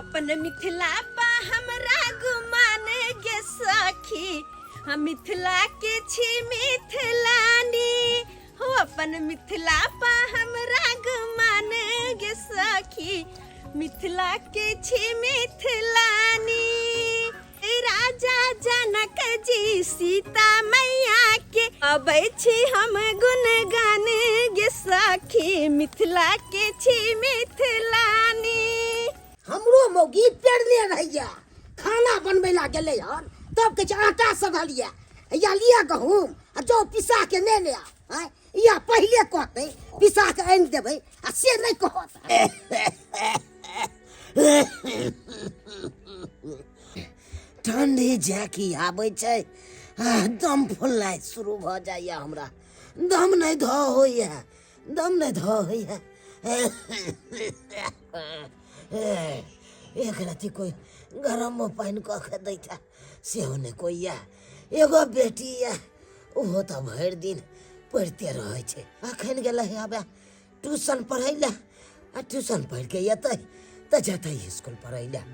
अपन मिथिला पा हमरा गुमान गे सखी, हम मिथिला के छी मिथिलानी। हो अपन मिथिला पा हमरा गुमान गे सखी, मिथिला के छी मिथिलानी। राजा जनक जी सीता मैया के अबै छी हम गुणगान गे सखी, मिथिला के छी मिथिलानी। हमरो मौगी पेरने रहैया, खाना बनबै ला गेलै हन, तब कहै छै आटा सधल यऽ, या लिअ गहूम आ जाउ पिसा के ने ले आउ। आँय, या पहिले कहतै पिसा के आनि देबै, आ से नहि कहत। ठंडी झाँकी आबै छै, दम फुलनाइ शुरू भऽ जाइए हमरा, दम नहि धऽ होइए, दम नहि धऽ होइए। एक रति कोइ गरममे पानि कऽ के दैता सेहो नहि कोइ यऽ। एगो बेटी यऽ, ओहो तऽ भरि दिन पढ़िते रहै छै। अखन गेलै हबे ट्यूशन पढ़ै लए, आ ट्यूशन पढ़ि के एतै तऽ जेतै स्कूल पढ़ै लए।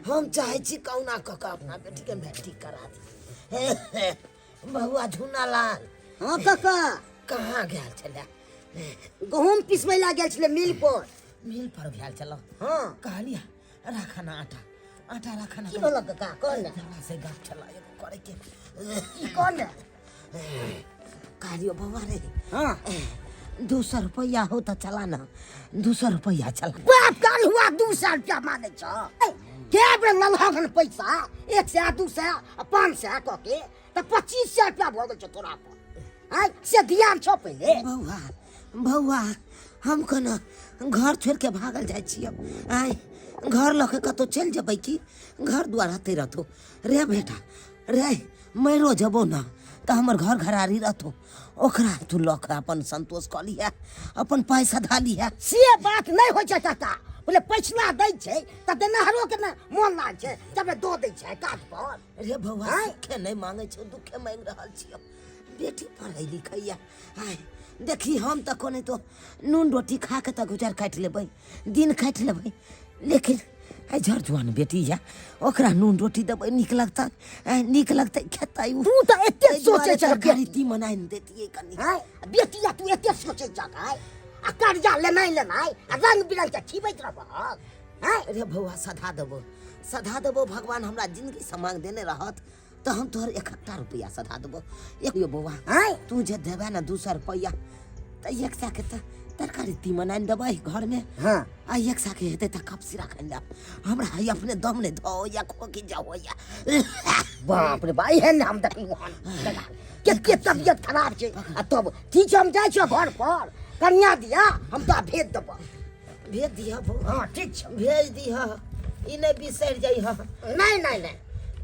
हम चाहै छी कहुना कऽ कऽ अपना बेटीके मैट्रिक करा दी। बौआ झुना लाल। हाँ काका। कहाँ गेल छलै? गहूम पिसबै ला गेल छलै मिल पर। मिल पर गेल छलौ? हाँ। कहलियै राखऽ ना आटा, आटा राखऽ ना। की बोलक काका? कह ने। हमरा से गप छला एगो करे के। की कह ने? कहलियो बौआ रे। हाँ। 200 रुपया हो तऽ चला ना, 200 रुपया चला। बाप काल हुआ 200 रुपया मांगे छ? के बेर ललहक हन पैसा, 100, 200 आ 500 कऽ के तऽ 2500 रुपया भऽ गेल छौ तोरा पर। आँय, से ध्यान छौ पहिले? बौआ, बौआ, हम कोना घर छोड़ि के भागल जाइ छियै? आँय, घर लऽ के कतहु चलि जेबै की? घर दुआर हते रहतौ रे बेटा रे, मरियो जेबौ ने तऽ हमर घर घरारी रहतौ, ओकरा तू लऽ के अपन संतोष कऽ लिहे, अपन पाइ सधा लिहे। से बात नहि होइ छै काका, पहिले पैसला दै छै तऽ देनहारो के ने मोन लाग छै, तबे दऽ दै छै काज पर। रे बौआ, आँय? सुखे नहि मांगै छौ, दुखे मांगि रहल छियौ। बेटी पढ़ै लिखैया। आँय देखी, हम तऽ कोने तो नून रोटी खा के तऽ गुजर काटि लेबै, दिन काटि लेबै, लेकिन आइ झर जुआन बेटी यऽ, ओकरा नून रोटी देबै नीक लगतै? आँय, नीक लगतै खेतै उ? तू तऽ एते ताहि दुआरे सोचै छह तरकारी बेटी। तीमन आनि देतियै कनि। आँय, बेटी लए तू एते सोचै छह आँय, आ कर्जा लेनाइ लेनाइ आ रंग बिरंग के खिबैत रहबहक आँय? अरे बौआ, सधा देबो, सधा देबो, भगवान हमरा जिंदगी से मांग देने रहत तऽ हम तोहर 1 रुपया सधा देबो। एक यो बौआ, आँय? तू जे देबे ने 200 रुपया, तऽ 1 सए के तऽ तरकारी तीमन आनि देबै घरमे। हाँ। आ 1 सए के हेतै तऽ कप सिरा खानि लेब। हमरा है अपने दम नहि धो या खोकी जाओ या। बाप रे बा, एहन हम देखलहुँ हन के तबियत खराब छै, आ तब ठीक छै, हम जाइ छियौ घर पर, कन्या दिया हम तोरा भेज देबौ। भेज दिह बौआ। हाँ ठीक छै। भेज दिह, ई नहि बिसरि जइह। नहि नहि नहि।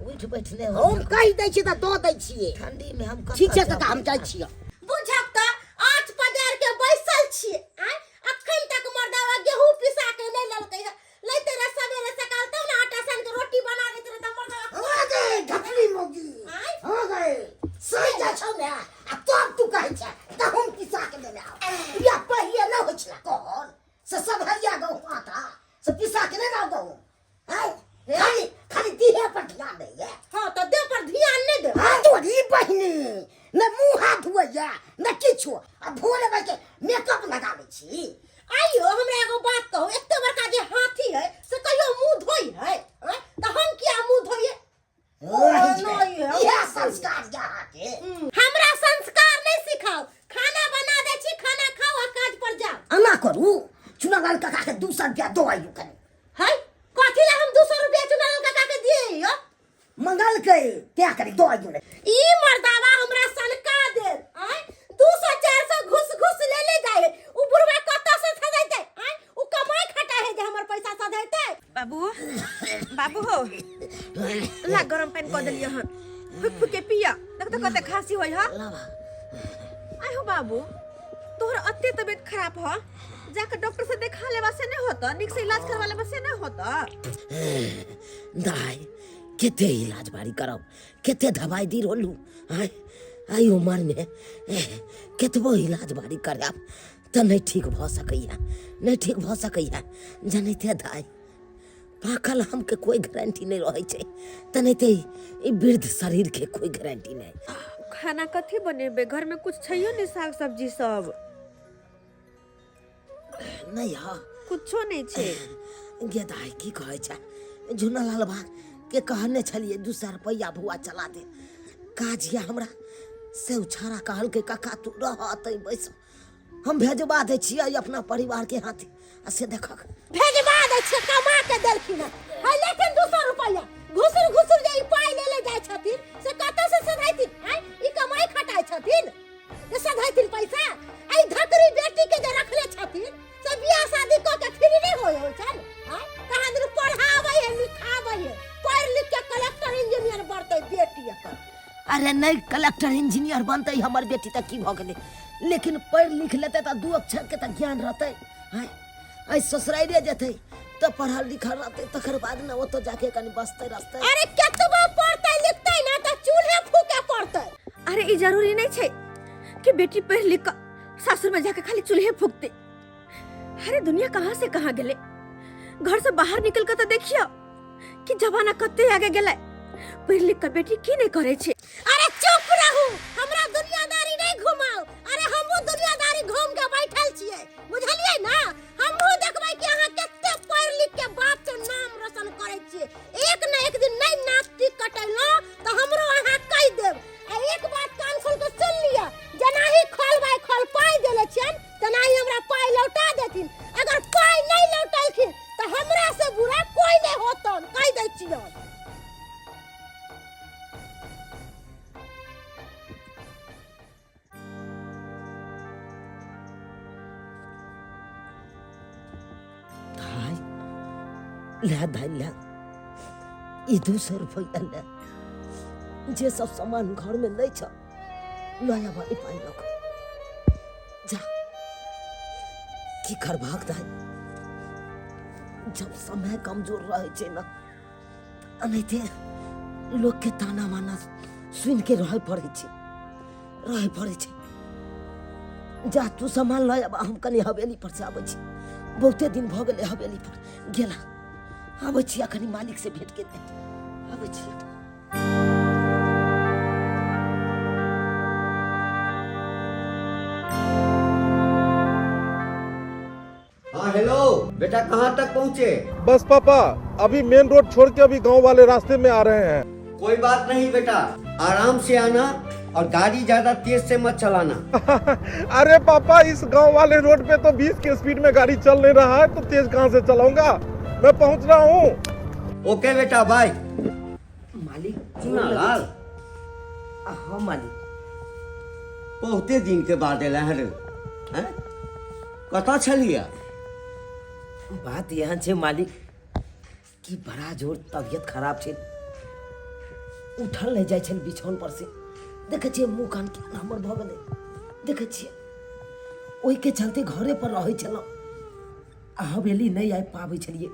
उठि बैठ नहि हो। हम कहि दै छियै तऽ दऽ दै छियै। ठंडी मे हम कतऽ ठीक छै जाउ? काका, हम जाइ छियै। बुझक तऽ आँच पजार के बैसल छियै। आँय, अखन तक मर्दावा गेहूं पिसा के नहि लेलकै हँ। लैते रह सवेरे सकाल तब ने आटा सान के रोटी बना देते रह, तऽ मर्दावा हो गए ढपली मौगी। आँय? हो गए, सही जाइ छौ ने, आ तब तू कहै छै गहूम पिसा के लेने आउ। या पहिले नहि होइ छला कहल से सब हरिया गहूम आटा से पिसा के लेने आउ गहूम। आँय, खाली खाली देहे पर ध्यान दैये। हाँ तऽ देह पर ध्यान नहि देबै। हाँ तोरी बहिनी, ने मुँह हाथ धोइए ने किछु, आ भोरे बैठ के मेकअप लगाबै छी। आइयो हमरा एगो बात कहू, एते बड़का जे हाथी है से कहियो मुँह धोइ है? आँय? तऽ हम किया मुँह धोइए? ओहि छै। इएह संस्कार छै अहाँके। हमरा संस्कार नहि सिखाउ, खाना बना दै छी, खाना खाउ आ काज पर जाउ। एना करू, चुनालाल काका के 200 रुपया दऽ आइयौ कनि। है कथी ला हम 200 रुपया चुनालाल काका के दिए यो? मंगलकै क्या करी दऽ आइयौ ने। ई मर्दावा हमरा सनका देल। आँय, 200 400 घुस घुस ले ले जाए है, उ बुढ़वा कतऽ से सधैतै? आँय, उ कमाई खटा है जे हमर पैसा सधैतै? बाबू, बाबू हो, ला गरम पानि कऽ देलियै हन, फुक फुक के पिया, देख तऽ कते खांसी होइ ह। आइ हो बाबू, तोहर अते तबियत खराब ह, जाके डॉक्टर से देखा लेबा से नहीं होता? नीक से इलाज करवा लेबा से नहीं होता? दाई, कते इलाज बारी करब, कते दवाई दी रहलू। आय आइ उमर में कतबो इलाज बारी करायब तऽ नहि ठीक भऽ सकैया, नहि ठीक भऽ सकैया। जनैते दाई, पाकल आमके कोइ गारंटी नहि रहै छै, तेनाहिते ई वृद्ध शरीरके कोइ गारंटी नहि। खाना कथी बनेबै? घर में कुछ छैयो नहीं, साग सब्जी सब नहि हँ, कुछो नहीं छै। गे दाइ, की कहै छै, झुनालाल बा के कहने छलियै 200 रुपैआ भुआ चला दे, काज यऽ हमरा। से ओ छाड़ा कहलकै, काका तू रह अतै बैस, हम भेजबा दै छियै अपना परिवारके हाथे। आ से देखक भेजबा दै छियै, कमा के देलखिन हँ। है लेकिन 200 रुपैआ घुसुर घुसुर जे ई पाइ ले ले जाइ छथिन से कतऽ से सधाइथिन? आँय, ई कमाइ खटाइ छथिन जे सधाइथिन पैसा? आ ई धतरी बेटी के जे रखले छथिन से बियाह शादी कऽ के फ्री नहि होइ होइ छनि? आँय, कहाँ दिन पढ़ाबै है लिखाबै है, पढ़ि लिख के कलेक्टर इंजीनियर बनतै बेटी एकर। अरे नहि कलेक्टर इंजीनियर बनतै हमर बेटी तऽ की भऽ गेलै, लेकिन पढ़ि लिख लेतै तऽ दू अक्षरके तऽ ज्ञान रहतै। आँय, आइ ससुराइरे जेतै तऽ पढ़ल लिखल रहतै, तकर बाद ने ओतऽ जाके कनि बसतै रसतै। अरे केतबो पढ़तै लिखतै ना तऽ चूल्हे फूके पड़तै। अरे ई जरूरी नहीं छै कि बेटी पढ़ लिख कऽ सासुर में जाके खाली चूल्हे फूकते। अरे दुनिया कहाँ से कहाँ गेले, घर से बाहर निकल के तो देखियो कि जमाना कते आगे गेलै। पढ़ लिख कऽ बेटी की नहीं करे छै। अरे चुप रहू, हमरा दुनियादारी नहीं घुमाओ। अरे हमहूँ दुनियादारी घूम के बैठल छियै, बुझलियै ना? हमहूँ देखबै कि अहाँ कते पढ़ि लिख के बाप के नाम रोशन करै छियै। एक न एक दिन नहीं नाक टीक कटेलहुँ तऽ हमरो अहाँ कहि देब। आ एक बात कान खोल के सुन लिअ, जेनाही खल बाइ खल पाइ देले छियनि तेनाही हमरा पाइ लौटा देथिन। अगर पाइ नहीं लौटेलखिन तऽ हमरा से बुरा कोई नहीं होतन, कहि दै छियनि। धाइ ले, धाइ ले, ई 200 रुपैआ ले, जे सब सामान घरमे नहि छ लऽ आबऽ ई पाइ लऽ कऽ जा। की करबाक दाइ, जब समय कमजोर रहै छै ने एनाहिते लोकके ताना माना सुनि के रहै पड़ै छै, रहै पड़ै छै। जा तू सामान लऽ आब, हम कनि हवेली पर से आबै छी, बहुते दिन भऽ गेलै हवेली पर गेला। आबै छी अखन मालिक से भेंट के आबै छी। हाँ हेलो बेटा, कहाँ तक पहुँचे? बस पापा, अभी मेन रोड छोड़ के अभी गांव वाले रास्ते में आ रहे हैं। कोई बात नहीं बेटा, आराम से आना और गाड़ी ज्यादा तेज से मत चलाना। अरे पापा, इस गांव वाले रोड पे तो 20 के स्पीड में गाड़ी चल नहीं रहा है, तो तेज कहाँ से चलाऊंगा? मैं पहुँच रहा हूँ। ओके बेटा, बाय। मालिक सुना लाल। हाँ मालिक। बहुते दिन के बाद एल हन, हैं? कतऽ छलियै? बात यहाँ छै मालिक कि बड़ा जोर तबियत खराब छै, उठल नहि जाइ छल बिछौन पर से। देखै छियै मुँह कान केहन हमर भऽ गेलै, देखै छियै। ओहिके चलते घरे पर रहै छलहुँ आ हवेली नहि आबि पाबै छलियै।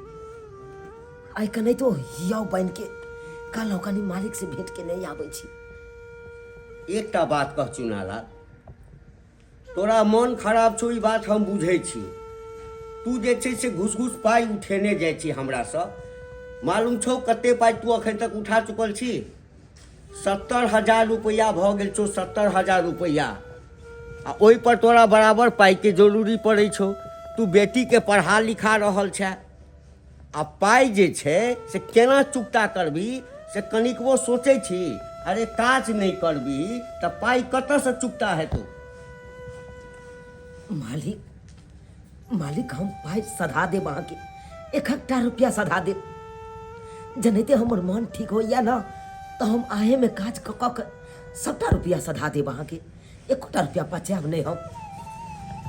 आइ कने तो हियाव बनि के कहलहुँ कनि मालिक से भेंट के नहि आबै छी। एकटा बात कह चुनालाल, तोरा मन खराब छौ ई बात हम बुझै छी। तू जे छै से घुस घुस पाइ उठेने जाइ छी हमरासँ। मालूम छौ कते पाइ तू अखन तक उठा चुकल छी? 70,000 रुपैआ भऽ गेल छौ, 70,000 रुपैआ। आ ओहिपर तोरा बराबर पाइके जरूरी पड़ै छौ। तू बेटीके पढ़ा लिखा रहल छे आ पाइ जे छै से केना चुकता करबी से कनिकबो सोचै छी? अरे काज नहि करबी तऽ पाइ कतऽसँ चुकता हेतौ? मालिक, मालिक हम पाइ सधा देब अहाँके, एकटा रुपया सधा देब। जेनाहिते हमर मन ठीक होइए ने तऽ हम आहेमे काज कऽ कऽ के सबटा रुपया सधा देब अहाँके, एकोटा रुपया बचायब नहि हम।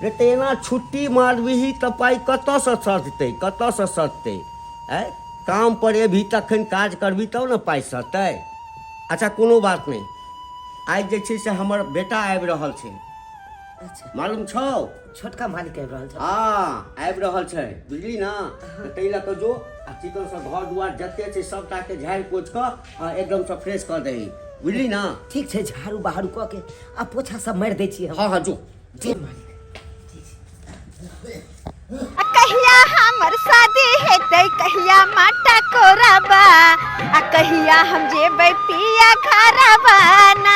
रे तऽ एना छुट्टी मारबिही तऽ पाइ कतऽसँ सधतै, कतऽसँ सधतै? आँय, काम पर एबही तखन काज करबही तब ने पाइ सधतै। अच्छा कोनो बात नहि, आइ जे छै से हमर बेटा आबि रहल छै। अच्छा। मालूम छौ? छोटका मालिक आबि रहल छै? हँ आबि रहल छै, बुझली ने? तऽ ताहि लऽ कऽ जो आ चिकनसँ घर दुआर जते छै सबटाके झाड़ि पोछि कऽ आ एकदमसँ फ्रेश कऽ दही, बुझली ने? ठीक छै, झाड़ू बहारू कऽ के आ पोछा सब मारि दै छियै हम। हँ हँ जो। जी मालिक। आ कहिया हम हमर शादी हेतै कहिया माटा कोराबा आ कहिया हम जेबै पिया घरबा ना।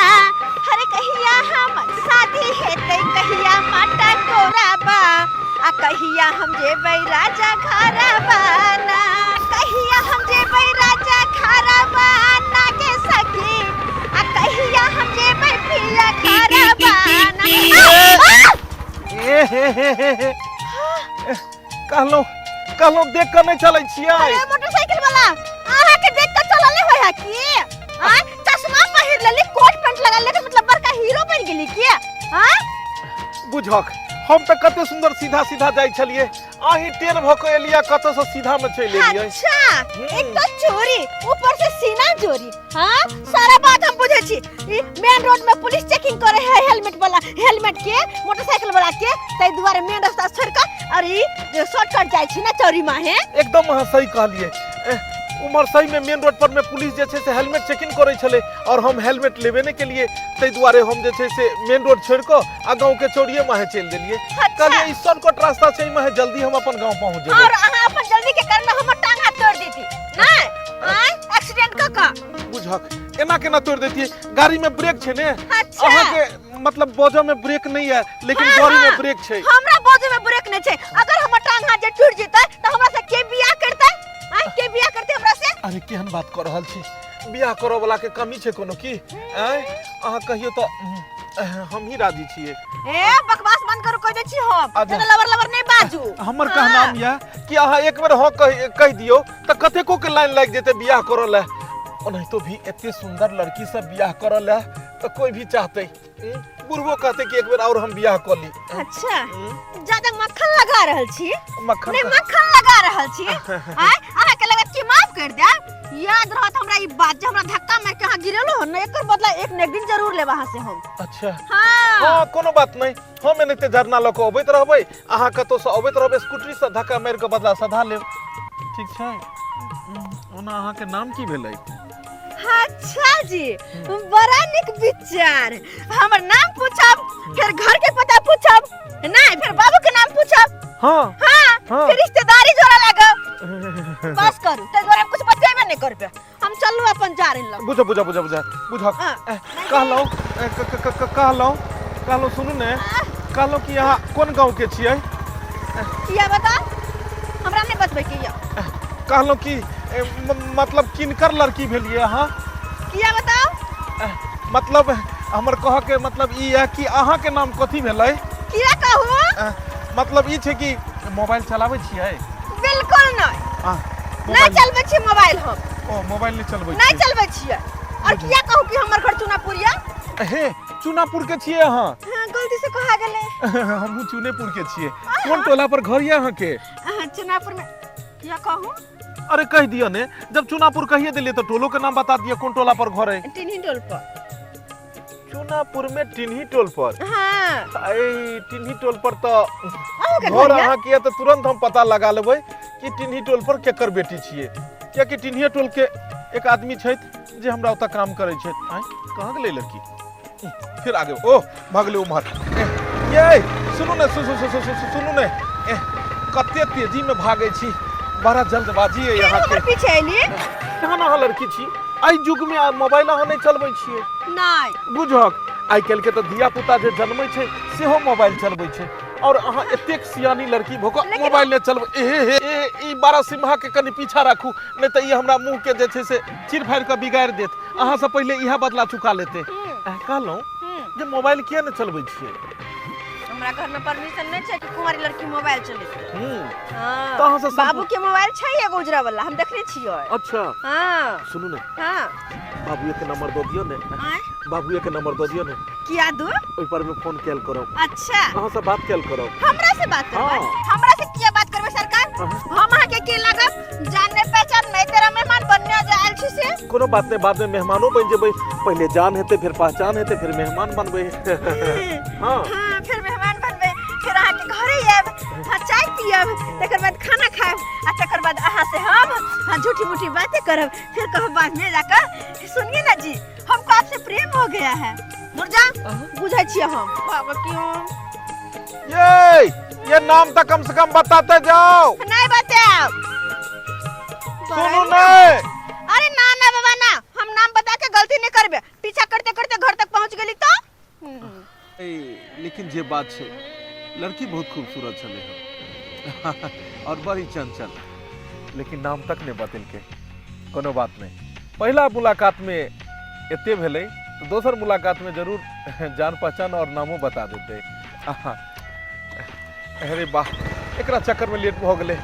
अरे कहिया हमर शादी हेतै कहिया माटा कोराबा आ कहिया हम जेबै राजा घरबा ना। कहिया हम जेबै राजा घरबा ना के सखी आ कहिया हम जेबै पिया घरबा ना। ए हे हे हे हे कहलहुँ कहलहुँ देख कऽ नहि चलै छियै। अरे मोटरसाइकिल वाला, अहाँ के देख के चलल नहीं होय है की? आ चश्मा पहिर लेली, कोट पैंट लगा लेली, मतलब बड़का हीरो बन गेली की? आ बुझक हम तऽ कते सुंदर सीधा सीधा जाइ छलियै, अहीं टेढ़ भऽ कऽ एलियै, कतऽ से सीधा मे चलि एलियै। अच्छा, एक तो चोरी ऊपर से सीना चोरी। हाँ सारा बात हम बुझे छी। ई मेन रोड में पुलिस चेकिंग करे है हेलमेट वाला, हेलमेट के मोटरसाइकिल वाला के, ताहि दुआरे मेन रास्ता छोड़ के और ई शॉर्टकट जाय छी ना चौरी माहे। एकदम अहाँ सही कहलियै। उम्हर सही में मेन रोड पर में पुलिस जे छै से हेलमेट चेकिंग करे छलै और हम हेलमेट लेबे नहि केलियै, ताहि दुआरे हम जे छै से मेन रोड छोड़ के आ गांव के चौड़िए माहे चलि देलियै। कहलियै ई शॉर्टकट रास्ता छै, एहि माहे जल्दी हम अपन गांव पहुंच जेबै। और अहाँ अपन जल्दी के कारण हमर टांग हाथ तोड़ देती नहीं? आय एक्सीडेंट क क बुझक एना केना तोड़ देती, गाड़ी में ब्रेक छै ने। अच्छा। अहाँ के मतलब बोझ में ब्रेक नहीं है, लेकिन हाँ, गाड़ी में हाँ। ब्रेक छै। हमरा बोझ में ब्रेक नहीं छै, अगर हमर टांग हाथ जे टूट जेतै त हमरा से के बियाह करतै? आय के बियाह करतै हमरा से? अरे केहन बात कर रहल छी, बियाह करऽ वाला के कमी छै कोनो की? आय अहाँ कहियो तो हम ही राजी छियै। ए बकवास बंद करू, कह दै छी हम। अच्छा। जेना लवर लवर नहीं बाजू। हमर कहनाम यऽ कि अहाँ एक बेर हाँ कहि दियौ तऽ कतेको के लाइन लागि जेतै बियाह करऽ लए। ओनाहितो भी एते सुंदर लड़की सब बियाह करऽ लए तऽ कोई भी चाहतै, बुढ़बो कहतै कि एक बेर और हम बियाह कऽ ली। अच्छा, ज्यादा मक्खन लगा रहल छी। मक्खन नहीं, मक्खन लगा रहल छी। आय अहाँ के लगत कि माफ कर देब? याद रहत हमरा ई बात जे हमरा धक्का मार के अहाँ गिरेलो हो न, एकर बदला एक न एक दिन जरूर लेब अहाँ से हम। अच्छा। हाँ। हाँ, कोनो बात नहीं, हम एनाहिते झरना लऽ कऽ अबैत रहबै, अहाँ कतौ से अबैत रहबै स्कूटरी से धक्का मारि कऽ बदला सधा लेब। ठीक छै। ओना अहाँ के नाम की भेलै? अच्छा जी, बड़ा नीक विचार। हमर नाम पूछब, फिर घर के पता पूछब, नहीं फिर बाबू के नाम पूछब। हाँ। हाँ, हाँ। फिर रिश्तेदारी जोड़ा लागब। बस करू, ताहि दुआरे हम कुछ बतेबे नहीं करबे, हम चलू अपन जा रही लग। बुझो बुझो बुझो बुझो बुझो। हाँ। कहलहुँ, ए, क, क, क, क, कहलहुँ, कहलहुँ सुनू ने, कहलहुँ कि अहाँ कोन गाँव के छियै? किया बताउ, हमरा नहीं बतबै के यऽ। कहलहुँ कि, ए, मतलब किनकर लड़की भेलियै अहाँ? किया बताउ? मतलब हमर कहऽ के मतलब ई यऽ कि अहाँ के नाम कथी भेलै? किया कहू? मतलब ई छै कि मोबाइल चलाबै छियै? बिल्कुल नहीं। नहीं मोबाइल चलबै छी मोबाइल हम। ओ मोबाइल नहीं चलबै नहीं छियै। चलबै छियै। और किया कहू कि हमर घर चुनापुर यऽ? हे चुनापुर के छियै अहाँ? हाँ, गलती से कहा गेलै। हमहूँ चुनेपुर के छियै। कोन टोला पर घर यऽ अहाँ के? अहाँ चुनापुर में किया कहू? अरे कह दिअ ने, जब चुनापुर कहिए दिलियै तऽ टोलो के नाम बता दिअ, कोन टोला पर घर है? टिन्ही टोल पर। चुनापुर में टिन्ही टोल पर? हाँ। ए टिन्ही टोल पर तऽ अहूँ के घर घर यऽ? अहाँ के तऽ तुरंत हम पता लगा लेबै कि टिन्ही टोल पर केकर बेटी छियै, कियाकि टिन्हिए टोल के एक आदमी छथि जे हमरा ओतऽ काम करै छथि। आँय कहाँ गेलै लड़की? फिर आगे ओ भगलै उम्हर। ये सुनू ने, सु, सु, सु, सु, सु, सुनू ने, ए, कते तेजी में भागै छी, बड़ा जल्दबाजी है यहाँ के। हमर पीछे एली? केहन अहाँ लड़की छी, एहि युग में मोबाइल अहाँ नहीं चलबै छियै? नहीं। बुझक आइ काल्हि के तऽ धिया पुता जे जन्मै छै सेहो मोबाइल चलबै छै, और अहाँ एतेक सियानी लड़की भऽ कऽ मोबाइल नहि चलबै। ए हे हे, ई बारहसिम्हा के कनि पीछा राखू, नहि तऽ ई हमरा मुँह के जे छै से चीर फाड़ि कऽ बिगाड़ि देत। अहाँ से पहिले इएह बदला चुका लेते। कहलहुँ जे मोबाइल किया नहि चलबै छियै? हमरा घर में परमिशन नहीं छै कि कुंवारी लड़की मोबाइल चलेतै। हाँ। तऽ अहाँ से बाबू के मोबाइल छै एगो उजरा वाला, हम देखने छियै। अच्छा। हाँ। सुनू ने। हाँ। बाबू के नंबर दऽ दियौ ने। आँय? बाबू के नंबर दऽ दियौ ने। किया दू? ओहि पर में फोन कैल करब। अच्छा। अहाँ से बात कैल करब। हमरा से बात करबै? हाँ। हमरा से किया बात करबै सरकार? हाँ। हम अहाँ के के लागब? जानने पहचान नहीं तेरा मेहमान बनने जे आयल छी से। कोनो बात नहीं, बाद में मेहमानो बन जेबै, पहले जान हेतै फिर पहचान हेतै फिर मेहमान बनबै। हाँ। हाँ, फिर मेहमान बनबै, फिर अहाँ के घरे आयब, हाँ, चाय पियब, तकर बाद खाना खायब, आ तकर बाद अहाँ से हम, हाँ, झूठी मूठी बातें करब, फिर कहब बाद में जाकर सुनिए ना जी हमको आपसे प्रेम हो गया है। मुर्जा बुझै छियै हम। बाबा क्यों? ये ये नाम तो कम से कम बताते जाओ। नहीं बताओ। सुनू नहीं। अरे ना ना बाबा ना, हम नाम बता के गलती नहीं करबे। पीछा करते करते घर तक पहुंच गेली तो। ए, लेकिन जे बात छै, लड़की बहुत खूबसूरत छलै हन और बड़ी चंचल, लेकिन नाम तक नहीं बतेलकै। कोनो बात नहीं, पहिला मुलाकात में एते भेलै तो दोसर मुलाकात में जरूर जान पहचान और नामो बता देते। अरे वाह, एकरा चक्कर में लेट भऽ गेलै।